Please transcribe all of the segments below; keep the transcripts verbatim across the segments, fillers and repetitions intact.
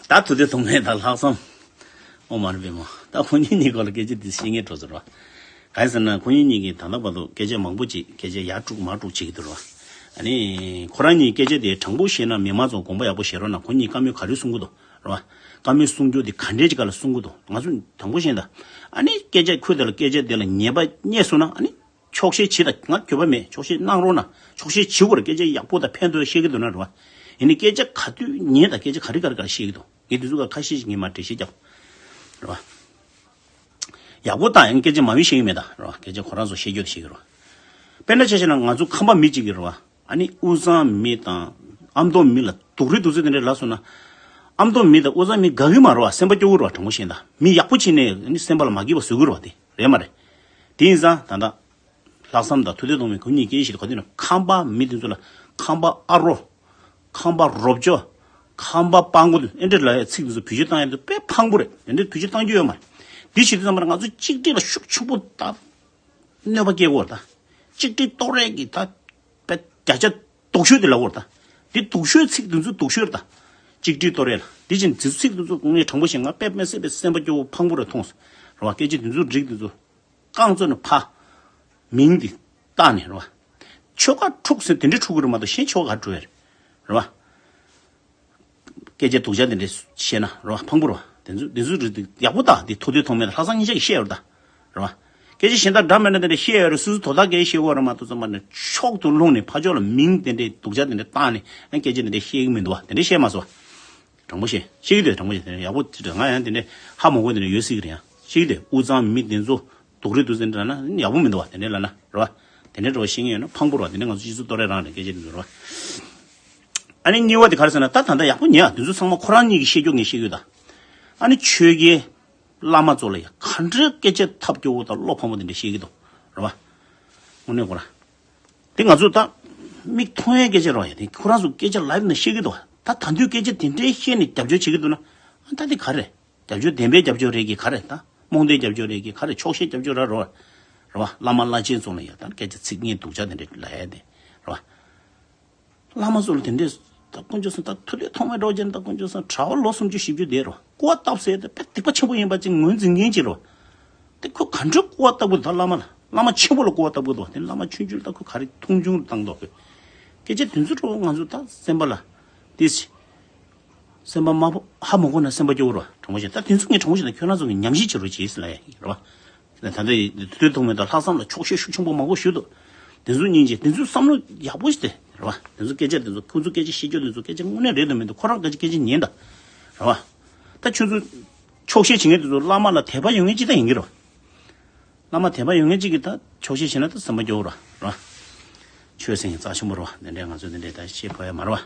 ད་ཐུབ་བསྟན་ཐོགས་མེད་དང་ལྷག་བསམ། ཨོ་མ་རེད་པས་མོ། ད་ཁོ་གཉིས་གཉིས་སྐོར་ལ་སྐད་ཆ་འདི་བཤད་མཁན་འགྲོ་ཚར་བ། གང་ཡིན་ཟེར་ན་ཁོ་གཉིས་གཉིས་ཀྱིས་ད་ལྟ་བར་དུ་སྐད་ཆ་མང་པོ་ཅིག་སྐད་ཆ་ཡར་དཀྲུག་མར་དཀྲུག་བྱེད་ཀྱི་འདུག་ར། ཨ་ནི་ཁོ་རང་གཉིས་སྐད་ཆ་དེ་དྲང་པོ་བཤད་ན་མི་མང་ཚོ་དགོངས་པ་ཡག་པོ་བཞེས་རོགས་གནང་། ཁོ་གཉིས་བཀའ་མོལ་ག་རེ་གསུང་གི་འདུག་ར་བ། བཀའ་མོལ་གསུང་རྒྱུ་དེ་ག་འདྲས་ཅིག་ག་ལ་གསུང་གི་འདུག་ང་ཚོ་དྲང་པོ་བཤད་ན་ད། ཨ་ནི་སྐད་ཆ་ཁོས་དེ་ལ་སྐད་ཆ་དེ་ལ་ཉན་པ་རྙེད་སོང་ན་ཨ་ནི། ཆོག་ཤེས་བྱེད་དང་། ང་འགྱོད་པ་མེད། ཆོག་ཤེས་གནང་རོགས་གནང་། ཆོག་ཤེས་བྱེད་དགོས་རེད། སྐད་ཆ་ཡག་པོ་དང་ཕན་ཐོགས་བཤད་ཀྱི་འདུག་ན་རེད་བ། ཡིན་ནའི་སྐད་ཆ་ག་དུས་ཉན་དང་སྐད་ཆ་ག་རེ་ག་རེ་ག་རེ་བཤད་ཀྱི་འདུག་ངས་དེ་ཚོ་ག་ཁ་ཤས་ཤིག་ངས་མར་འགྲེལ་བཤད་རྒྱབ། རེད་བ། ཡག་པོ་དང་ཡང་སྐད་ཆ་མང་པོ་བཤད་ཀྱི་མེད་ད་རེད་བ། སྐད་ཆ་ཁོ་རང་ཚོ་བཤད་རྒྱུ་དེ་བཤད་ཀྱི་རེད་བ། དཔེར་ན་ཆ་བཞག་ན་ང་ཚོ་ཁམས་པ་མི་གཅིག་གིས་རེད་བ། ཨ་ནི་དབུས་གཙང་མི་དང་ཨ་མདོ་མི་ལ་སྡུག་རུས་སྡུག་ཚད་དེ་འདྲ་ལབ་སོང་ན། ཨ་མདོ་མི་དང་དབུས་གཙང་མི་དགའ་གི་མ་རེད་བ། སེམས་པ་སྐྱོ་གི་རེད་བ། དྲང་པོ་བཤད་ན་ད་མི་ཡག་པོ་བྱས་ནས་ཨ་ནི་སེམས་པ་ལ་མ་སྐྱིད་པ་བཟོ་གི་རེད་བ། དེ་རེད་མ་རེད། དེ་ཡིན་ཙང་ད་ལྟ། ལྷག་བསམ་དང་ཐུབ་བསྟན་ཐོགས་མེད་ཁོ་གཉིས་སྐད་ཆ་ཞིག་ག་དུས་ན་ཁམས་པ་མི་དེ་ཚོ་ལ་ཁམས་པ་ཨ་རོ། ཁམས་པ་རོབ་ཅོ། ཁམས་པ་སྤྲང་པོ་དེ་ཨེ་འདྲ་ལབ་ཡ་ཚིག་དེ་ཚོ་བེད་སྤྱོད་བཏང་ཡ་དེ་དཔེ་ཕངས་པོ་རེད། དེ་འདྲ་བེད་སྤྱོད་བཏང་རྒྱུ་ཡོད་མ་རེད། དེ་བྱེད་དུས་ཙམ་པར་ང་ཚོ་གཅིག་སྒྲིལ་ལ་ཤུགས་ཆེན་པོ་ད་གནོད་པ་སྐྱེལ་དགོས་རེད་ད། གཅིག་སྒྲིལ་གཏོར་རེས་ཀྱི་ད་དཔེ་བརྒྱ་ཆ་སྡུག་ཤོས་དེ་ལབ་དགོས་རེད་ད། དེ་སྡུག་ཤོས་ཚིག་དེ་ཚོ་སྡུག་ཤོས་རེད་ད། གཅིག་སྒྲིལ་གཏོར་རེས་ལ་དེ་བཞིན་དེ་ཚིག་དེ་ཚོ་ངས་དྲང་པོ་བཤད་ང་དཔེ་མི་སྲིད་པའི་སེམས་པ་སྐྱོ་བོ་ཕངས་པོ་རེ་མཐོང་སོང་རེད་བ། སྐད་ཆ་དེ་ཚོ་རིགས་དེ་ཚོ། རྐང་བཙུགས་ནས་ཕ། མིང་འདི་བཏགས་ནས་རེད་བ། ཆོལ་ཁ་འཁྲུག་ཟེར་དེ་འདྲ་འཁྲུག་གི་རེད་མ་གཏོགས་གཞན་ཆོལ་ཁ་འཁྲུག་ཡ་རེད། རེད་བ། སྐད་ཆ་སྡུག་ཅག་དེ་འདྲ་བཤད་ན་རེད་བ། ཕངས་པོ་རེད་བ། དེ་ཚོ་དེ་ཚོ་རེད་དེ་ཡག་པོ་ད་དེ་ཐུབ་བསྟན་ཐོགས་མེད་དང་ལྷག་བསམ་གཉིས་ཆ་གིས་བཤད་ཡོད་རེད་ད། རེད་བ། སྐད་ཆ་གཞན་དག་འདྲ་མི་འདྲ་དེ་འདྲ་བཤད་ཡོད་རེད། སོ་སོ་དོ་བདག་སྐད་བཤད་དགོས་རེད་མ་གཏོགས་ཙམ་པ་ནས་མཆོག་ཏུ་ལྷུང་ནས་ཕར་ཕྱོགས་ལ་མིང་དེ་འདྲ་སྡུག་ཅག་དེ་འདྲ་བཏགས་ནས་ཨ་སྐད་ཆ་དེ་འདྲ་བཤད་གི་མི་འདུག་བ། དེ་འདྲ་བཤད་མ་སོང་བ། དྲང་པོ་བཤད། བཤད་ཀྱི་འདུག་དྲང་པོ་བཤད། དེ་ཡག་པོ་ཅིག་རེད། ང་ཡང་དེ་འདྲའི་ཧ་མ་གོ་དེ་འདྲ་ཡོད་སྲིད་ཀྱི་རེད་ཡ། བཤད་ཀྱི་འདུག་དབུས་གཙང་མི་དེ་ཚོ་སྡུག་རུས་སྡུག་ཚད་འདྲ་ན་ཡག་པོ་མི་འདུག་བ། དེ་འདྲའི་ལབ་ན་རེད་བ། དེ་འདྲའི་འགྲོ་བ་ཤེས་ངེས་ཡོད་ན་ཕངས་པོ་རེད་བ། དེ་འདྲའི་ང་ཚོ་སྤྱི་ཚོགས་གཏོར་རེས་རང་རེད། སྐད་ཆ་དེ་ཚོ་རེད་བ། ཨ་ནི་གཉིས་པ་དེ་ག་རེ་ཟེར་ན་ད་ད་ལྟ་ཡག་པོ་ཉན་ཡ། དེ་ཚོ་ཚང་མ་ཁོ་རང་གཉིས་ཀྱིས་བཤད་རྒྱུ་ངས་བཤད་ཀྱི་ཡོད་ད། ཨ་ནི་ཆོས་རྒྱལ། བླ་མ་ཚོ་ལ་ཡ་ག་འདྲའི་སྐད་ཆ་ཐབས་སྐྱོ་བོ་དང་བློ་ཕམ་པོ་དེ་འདྲ་བཤད་ཀྱི་འདུག་རེད་བ། དངོས་གནས་ཁོ་རང་། དེ་ང་ཚོ་ད་མིག་མཐོང་ཡས་སྐད་ཆ་རེད་བ། ཡ་དེ་ཁོ་རང་ཚོ་སྐད་ཆ་ལའིབ་ནང་བཤད་ཀྱི་འདུག་ད་ད་དུང་སྐད་ཆ་དེ་འདྲའི་བཤད་ནས་རྒྱབ་སྐྱོར་བྱེད་ཀྱི་འདུག་ན། ཨ་ད་དེ་ག་རེ། རྒྱབ་སྐྱོར་བདེན་པའི་རྒྱབ་སྐྱོར་རེད་ཀྱི་ག་རེ། ད་རྨོངས་དད་རྒྱབ་སྐྱོར་རེད་ཀྱི་ག་རེ། ཆོག་ཤེས་རྒྱབ་སྐྱོར་ར་རོ། རེད་བ། བླ་མ་བླ་ཆེན་ཚོ་ལ་ཡ་ད་སྐད་ཆ་ཚིག་ངན་སྡུག་ཅག་དེ་འདྲ་ལབ་ཡ་དེ་རེད་བ། བླ་མ་ཚོ་ལ་དེ་འདྲས་ད་དཀོན་མཆོག་གསུམ་ད་ཐུགས་ལས་ཐོག་མའི་འགྲོ་རྒྱུ་ད་དཀོན་མཆོག་གསུམ་གྲྭ་པ་ལོ་སུམ་ཅུ་བཞི་བཅུ་དེ་རོ་སྐུར་བ་བཏབ་ཟེར་ཏེ་དཔེ་སྡིག་པ་ཆེན་པོ་ཡིན་པ་ཅིག་ངོས་འཛིན་མཁན་ཅིག་རོ། དེ་ཁོས་ག་འདྲ་སྐུར་བ་བཏབ་གི་འདུག་བླ་མ་ལ་བླ་མ་ཆེན་པོ་ལ་སྐུར་བ་བཏབ་གི་འདུག་དེ་བླ་མ་ཆུང་ཆུང་ལ་ད་ཁོས་ག་རེ་མཐོང་ཆུང་བཏང་འདུག་ཁོས་སྐད་ཆ་དེ་ཚོ་རོ་ང་ཚོ་ད་སེམས་པ་ལ་དེ་སེམས་པ་མ་ཕོ་ཧ་མ་གོ་ན་སེམས་པ་སྐྱོ་བོ་རོ་དྲང་པོ་བཤད། ད་དེ་ཚོ་ངས་དྲང་པོ་བཤད་ན་ཁྱོད་རང་ཚོ་གི་ཉམས་ཞིབ་བྱེད་རོགས་བྱེད་ཟེར་ལ་ཡ་ཡིན་རོ། ད་ལྟ་ཡི་དུས་ཐུང་མེད་དང་ལྷག་བསམ་ལ་ཆོག་ཤེས་ཤུགས་ཆེན་པོ་མང་པོ་ཞུས་འདུག་དེ་ཚོ་སྙིང་རྗེ། དེ་ཚོ་བསམ་བློ་ཡག་པོ་ཞིག་དེ་རེད་བ། དེ་ཚོ་སྐད་ཆ་དེ་ཚོ་ཁོང་ཚོ་སྐད་ཆ་བཤད་རྒྱུ་དེ་ཚོ་སྐད་ཆ་དངོས་གནས་རེད་དང་མེད་དང་ཁོ་རང་སྐད་ཆ་སྐད་ཆ་ཉན་དང་རེད་བ། ད་ཁྱོད་ཚོ་ཆོག་ཤེས་བྱེད་མཁན་དེ་ཚོ་བླ་མ་ལ་དད་པ་ཡོད་མཁན་ཅིག་ད་ཡིན་གྱི་རེད་བ། བླ་མ་དད་པ་ཡོད་མཁན་ཅིག་གིས་ད་ཆོག་ཤེས་བྱས་ན་ད་སེམས་པ་སྐྱོ་བོ་རེད་བ། ཆོས་སེམས་རྩ་ཆེན་པོ་རེད་བ། དེ་འདྲས་ང་ཚོ་དེ་འདྲས་ད་བཤད་ཕོད་ཡ་མ་རེད་བ།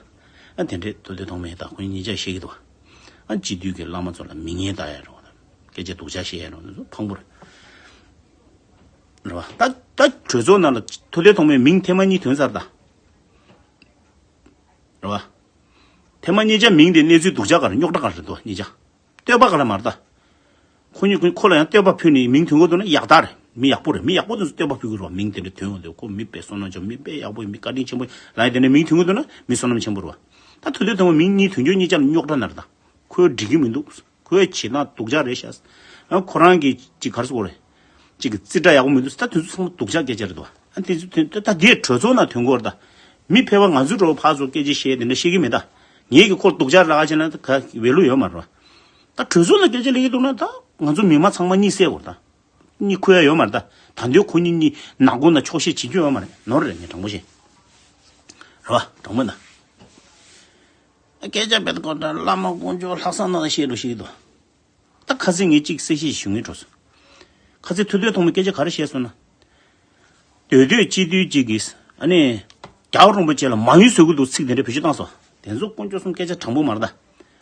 ཨ་དེ་འདྲས་དུས་ཐུང་མེད་དང་ཁོང་གཉིས་ཆ་བཤད་ཀྱི་འདུག་བ། ཨ་སྤྱི་འཐུས་ཀྱི་བླ་མ་ཚོ་ལ་མི་ངན་ལྟ་ཡ་རེད་བ། སྐད་ཆ་སྡུག་ཅག་བཤད་ཡ་རོ་ཕངས་པོ་རེད། རེད་བ། ད་ད་གྲོས་ཚོགས་ནང་ལ་ཐུབ་བསྟན་ཐོགས་མེད་མིང་ཐེངས་མ་གཉིས་ཐོན་ཚར་ད། རེད་བ། ཐེངས་མ་གཉིས་ཆ་མིང་དེ་གནས་ཚུལ་སྡུག་ཅག་ག་རེ་རྙོག་དྲ་ག་རེ་འདུག་གཉིས་ཆ། བསྟོད་པ་ག་རེ་མ་རེད་ད། ཁོ་གཉིས་ཁོ་ཁོ་ལ་ཡང་བསྟོད་པ་ཕུལ་ནས་མིང་ཐོན་གི་འདུག་ན་ཡག་རྟགས་རེད། མི་ཡག་པོ་རེད། མི་ཡག་པོ་དེ་ཚོ་བསྟོད་པ་ཕུལ་གི་རེད་བ། མིང་དེ་འདྲ་ཐོན་ཡོང་དུས་ཁོ་མི་དཔེ་བསོད་ནམས་ཆེན་པོ་མི་དཔེ་ཡག་པོ་ཡིན་མི་བཀའ་དྲིན་ཆེན་པོ་ལ་ཡང་དེ་འདྲ་མིང་ཐོན་གི་འདུག་ན་མི་བསོད་ནམས་ཆེན་པོ་རེད་བ། ད་ཐུབ་བསྟན་ཐོགས་མེད་མིང་གཉིས་ཐོན་རྒྱུ་གཉིས་ཆ་ལ་རྙོག་དྲ་ན་རེད་ད། ཁོས་འགྲིག་གི་མི་འདུག་ཁོས་བྱེད་སྟངས་སྡུག་ཅག་རེད་ཤག་ཨ་ཁོ་རང་གིས་ཅིག་ག་རེ་ཟེར་དགོས་རེད། ཅིག་གི་རྩིས་ཁྲ་ཡག་པོ་མི་འདུག་ད་དེ་ཚོ་ཚང་མ་སྡུག་ཅག་སྐད་ཆ་རེད་འདུག་ཨ་དེ་ཚོ་དོན་ད་ད་དེ་གྲོས་ཚོགས་ནང་ཐོན་གོ་རེད་ད། མི་ཕལ་པ་ང་ཚོ་འགྲོ་བ་ཕར་ཚུར་སྐད་ཆ་བཤད་དེ་འདྲ་བཤད་གི་མེད་ད། ངེད་ཀྱིས་ཁོར་སྡུག་ཅག་ལབ་བྱས་ན་ད་ག་ཝེ་ལུ་ཡོད་མ་རེད་བ། ད་གྲོས་ཚོགས་ནང་སྐད་ཆ་ལབ་ཀྱི་འདུག་ན་ད་ང་ཚོ་མི་མང་ཚང་མ་གཉིད་སད་དགོས་རེད་ད། གཉིད་ཁུག་ཡ་ཡོད་མ་རེད་ད། ད་དུང་ཁོ་གཉིས་གཉིས་ནག་ཁུང་ནང་ཆོག་ཤེས་བྱེད་རྒྱུ་ཡོད་མ་རེད། ནོར་རེད་ངས་དྲང་པོ་བཤད། རེད་བ། དྲང་པོ་ད། སྐད་ཆ་བེད་ཀོ་ད་བླ་མ་དཀོན་མཆོག་ལྷག་བསམ་ནང་བཤད་འགྲོ་ཤེས་ཀྱི་འདུག་ད་ཁ་སང་ངས་གཅིག་གསལ་བཤད་ཞུ་ངེས་འགྲོ་སོང་། ཁ་སང་ཐུབ་བསྟན་ཐོགས་མེད་སྐད་ཆ་ག་རེ་བཤད་སོང་ན། སྡོད་སྡོད་སྤྱི་འཐུས་གཅིག་གིས་ཨ་ནི། རྒྱལ་བ་རིན་པོ་ཆེ་ལ་མ་འོས་བཟོ་གི་འདུག་ཚིག་དེ་འདྲ་བེད་སྤྱོད་བཏང་སོང་། དེ་ཚོ་དཀོན་མཆོག་གསུམ་སྐད་ཆ་དྲང་པོ་མ་རེད་ད།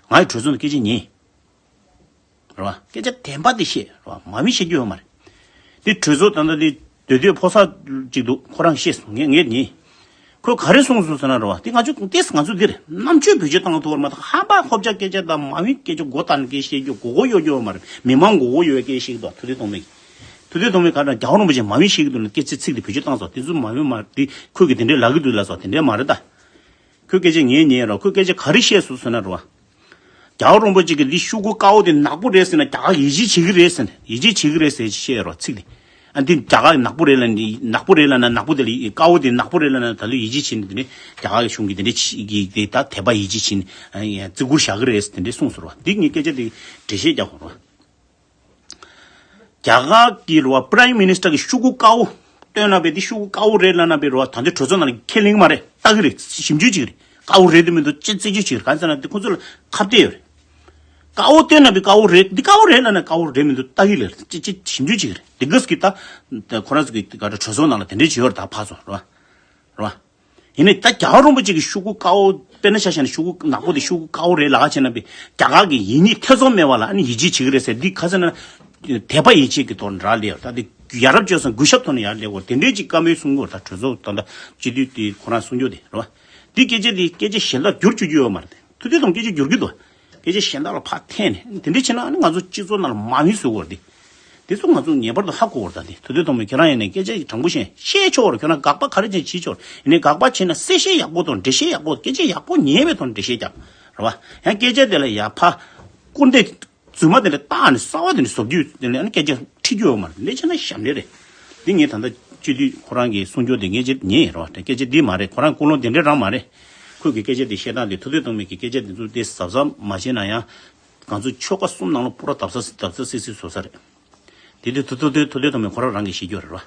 ང་ཡི་གྲོས་ཚོགས་ནས་སྐད་ཆ་ཉན། རེད་བ། སྐད་ཆ་བདེན་པ་དེ་བཤད་རེད་བ། མ་འོས་བཤད་རྒྱུ་ཡོད་མ་རེད། དེ་གྲོས་ཚོགས་ད་ལྟ་དེ་སྡོད་སྡོད་ཕོ་གསར་གཅིག་འདུག་ཁོ་རང་བཤད་སོང་ངས་ངས་ཉན། ཁོས་ག་རེ་གསུངས་སོང་ཟེར་ན་རེད་བ། དེ་ང་ཚོ་ཏེས་ང་ཚོ་འདིར་རྣམ་དཔྱོད་བེད་སྤྱོད་བཏང་ཐུབ་པ་མ་གཏོགས་ཧམ་པ་ཧོབ་ཆ་སྐད་ཆ་དང་མ་འོས་སྐད་ཆ་མགོ་བཏང་ནས་སྐད་བཤད་རྒྱུ་མགོ་སྐོར་གཡོ་རྒྱུ་ཡོད་མ་རེད། མི་མང་མགོ་སྐོར་གཡོ་བའི་སྐད་བཤད་ཀྱི་འདུག་ཐུབ་བསྟན་ཐོགས་མེད་ཀྱིས། ཐུབ་བསྟན་ཐོགས་མེད་ག་རེ་རྒྱལ་བ་རིན་པོ་ཆེ་མ་འོས་བཤད་ཀྱི་འདུག་ན་སྐད་ཆ་ཚིག་དེ་བེད་སྤྱོད་བཏང་སོང་། དེ་ཚོ་མ་འོས་མ་རེད། དེ་ཁོས་ཀྱིས་དེ་འདྲས་ལབ་ཀྱི་འདུག་ལབ་སོང་། དེ་འདྲས་མ་རེད་ད། ཁོས་སྐད་ཆ་ངས་ཉན་རོགས། ཁོས་སྐད་ཆ་ག་རེ་བཤད་སོང་ཟེར་ན་རེད་བ། རྒྱལ་བ་རིན་པོ་ཆེ་གིས་འདི་ཤོག་གུ་དཀར་པོ་དེ་ནག་པོ་རེད་ཟེར་ན་རྒྱ་གར་ཡིད་ཆེས་བྱེད་ཀྱི་རེད་ཟེར་ནས། ཡིད་ཆེས་བྱེད་ཀྱི་རེད་ཟེར་བཤད་ཡོད་རེད་ཚིག་དེ། ཨ་འདི་རྒྱ་གར་ནག་པོ་རེད་ལབ་ནི། ནག་པོ་རེད་ལབ་ན་ནག་པོ་དེ་ལ། དཀར་པོ་དེ་ནག་པོ་རེད་ལབ་ན་ད་ལོ་ཡིད་ཆེས་བྱེད་ནི། དེ་ནི་རྒྱ་གར་གཞུང་གིས་དེ་འདྲ་བྱེད་ཀྱི་དེ། ད་དད་པ་ཡིད་ཆེས་བྱེད་ནི་བརྩི་བཀུར་བཞག་གི་རེད་ཟེར་དེ་འདྲ་གསུངས་སོང་རེད་བ། འདི་ངས་སྐད་ཆ་དེ་འགྲེལ་བཤད་རྒྱག་དགོས་རེད་བ། རྒྱ་གར་གྱི་རེད་བ། Prime Minister གི་ཤོག་གུ་དཀར་པོ་སྟོན་ན་བས། འདི་ཤོག་གུ་དཀར་པོ་རེད་ལབ་ན་བས་རེད་བ། ད་འདི་གྲོས་ཚོགས་ནང་ལ་ཁས་ལེན་གྱི་མ་རེད། ལྟ་གི་རེད། ཞིབ་འཇུག་བྱེད་ཀྱི་རེད། དཀར་པོ་རེད་འདུག་མི་འདུག་ཅེས་རྩད་གཅོད་བྱེད་ཀྱི་རེད། གང་ཟེར་ན་འདི་ཁོ་ཚོ་ལ་ཁ་གཏད་ཡོད་རེད། དཀར་པོ་སྟོན་ན་བས་དཀར་པོ་རེད། འདི་དཀར་པོ་རེད་ལབ་ན་དཀར་པོ་རེད་མི་འདུག་ལྟ་གི་རེད། ཅེས་ཅེས་ཞིབ་འཇུག་བྱེད་ཀྱི་རེད། འདི་གས་ཀྱི་ད་ཁོ་རང་ཚོ་གི་ག་འདྲ་གྲོས་ཚོགས་ནང་ལ་དེ་འདྲ་བྱེད་ཡོད་རེད། ད་ཕར་ཚུར་རེད་བ། རེད་བ། ཡིན་ནའི་ད་རྒྱལ་བ་རིན་པོ་ཆེ་གི་ཤོག་གུ་དཀར་པོ། དཔེར་ན་ཆ་བཞག་ན་ཤོག་གུ་ནག་པོ་དེ་ཤོག་གུ་དཀར་པོ་རེད་ལབ་ཀྱི་བྱས་ན་བས། རྒྱ་གར་གྱི་ཡིད་གཉིས་ཐེ་ཚོམ་མེད་པ་ལ་ཨ་ནི་ཡིད་ཆེས་བྱེད་ཀྱི་རེད་ཟེར། འདི་ག་ཟེར་ན་དད་པ་ཡིད་ཆེས་ཀྱི་ཐོག་ནས་རག་ལས་ཡོད། ད་དེ་ཡ་རབས་སྤྱོད་བཟང་གུས་ཞབས་ཐོག་ནས་ཡར་སླེབས་ཡོད། དེ་འདྲའི་ཅིག་བཀའ་མོལ་གསུང་གི་ཡོད། ད་གྲོས་ཚོགས་ད་ལྟ་སྤྱི་འཐུས་དེ་ཁོ་རང་གསུང་རྒྱུ་དེ་རེད་བ། འདི་སྐད་ཆ་དེ་སྐད་ཆ་གཞན་དག་བསྒྱུར་བཅུག་རྒྱུ་ཡོད་མ་རེད། ཐུབ་བསྟན་སྟོབས་རྒྱལ་སྐད་ཆ་བསྒྱུར་གྱི་འདུག་སྐད་ཆ་གཞན་དག་ལ་ཕར་འཐེན་ནས། དེ་འདྲ་བྱས་ན་ཨ་ནི་ང་ཚོ་སྤྱི་ཚོགས་ནང་ལ་མ་མི་བཟོ་དགོས་རེད། དེ་ཚོ་ང་ཚོ་ངེས་པར་དུ་ཧ་གོ་དགོས་རེད། ད་དེ་ཐུབ་བསྟན་སྟོབས་རྒྱལ་ཁྱེད་རང་ཡིན་ནའི་སྐད་ཆ་དྲང་པོ་བཤད། བཤད་ཆོག་རེད། ཁྱོད་རང་དགག་པ་ག་རེ་བྱས་བྱེད་ཆོག་རེད། ཡིན་ནའི་དགག་པ་བྱས་ན་གསལ་བཤད་ཡག་པོ་དང་འགྲེལ་བཤད་ཡག་པོ། སྐད་ཆ་ཡག་པོ་ཉན་པའི་ཐོག་ནས་འགྲེལ་བཤད་རྒྱག་རེད་བ། ཡང་སྐད་ཆ་དེ་ལ་ཡ་ཕར་སྐུར་འདེབས་རྫུན་མ་དེ་འདྲ་བཏགས་ནས། གསར་བ་དེ་འདྲ་བཟོ་རྒྱུ་དེ་ལ་ཨ་ནི་སྐད་ཆ་འཁྲིད་རྒྱུ་ཡོད་མ་རེད། ལས་བྱས་ན་ཞབས་འདྲེན་རེད། འདི་ངས་ད་ལྟ་སྤྱི་འཐུས་ཁོ་རང་གིས་གསུང་རྒྱུ་དེ་ངས་ཅིག་ཉན་ཡིན་རོགས། སྐད་ཆ་འདི་མ་རེད། ཁོ་རང་ཀུན་སློང་དེ་འདྲའི་རང་མ་རེད། ཁོས་ཀྱི་སྐད་ཆ་དེ་བཤད་སྟངས་དེ། ཐུབ་བསྟན་སྟོབས་རྒྱལ་གྱི་སྐད་ཆ་དེ་ཚོ་དེ་གཟབ་གཟབ་མ་བྱས་ན་ཡང་། ང་ཚོ་ཆོལ་ཁ་གསུམ་ནང་ལ་པུ་ར་འདབ་ས་འདབ་ས་སིག་སིག་བཟོ་ས་རེད། དེ་དུས་ཐུབ་ཐུབ་ཐུབ་ཐུབ་བསྟན་སྟོབས་རྒྱལ་ཁོ་རང་རང་གིས་ཤེས་རྒྱུ་རེད་རོ།